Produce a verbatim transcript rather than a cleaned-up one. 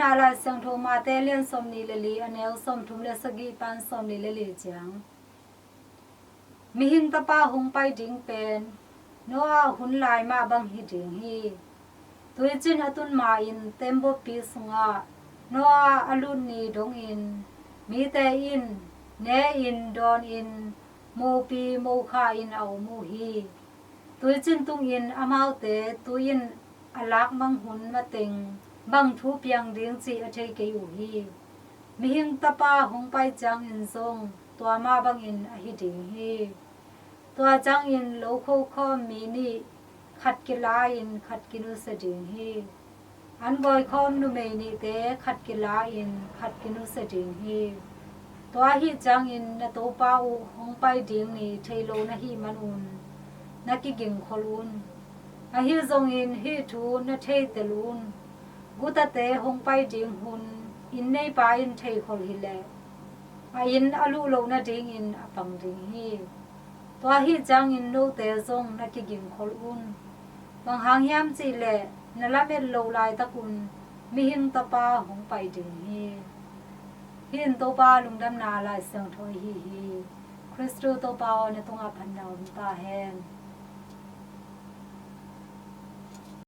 A Lai Siangtho Mate lian sawmnih le li, a neu sawmthum le sagih pan sawmnih le li ciang. Mihing Tapa hong pai ding pen Noah hun lai mah bang hi ding hi. Tuicin a tun ma-in teembaw pi sungah Noah a lut ni dongin mite in ne in, dawn in, mopi mokha in a om uh hi. Tuicin tungin amaute tui in a lak mang hun mateng bang thu piang ding cih a thei kei uh hi. Mihing Tapa hong pai ciangin zong tua mah bangin ahi ding hi. Tua ciangin lokho khawm mi nih khat kila-in khat kinusia ding hi. An gawi khawm numei nihte khat kila-in khat kinusia ding hi. Tua ahih ciangin na Topa uh hong pai ding ni thei lo na hih manun na kigingkhol un. Ahi zongin hih thu na theitel un. Gutate hong pai ding hun inn neipa in theikhol hileh a inn a luh loh nadingin a pang ding hi. Tua ahih ciangin note zong na kigingkhol un. Bang hang hiam cihleh na lamet loh laitakun Mihing Tapa hong pai ding hi. Hih in Topa lungdamna Lai Siangtho ahi hi. Khristu Topa aw, na tungah phatna om ta hen.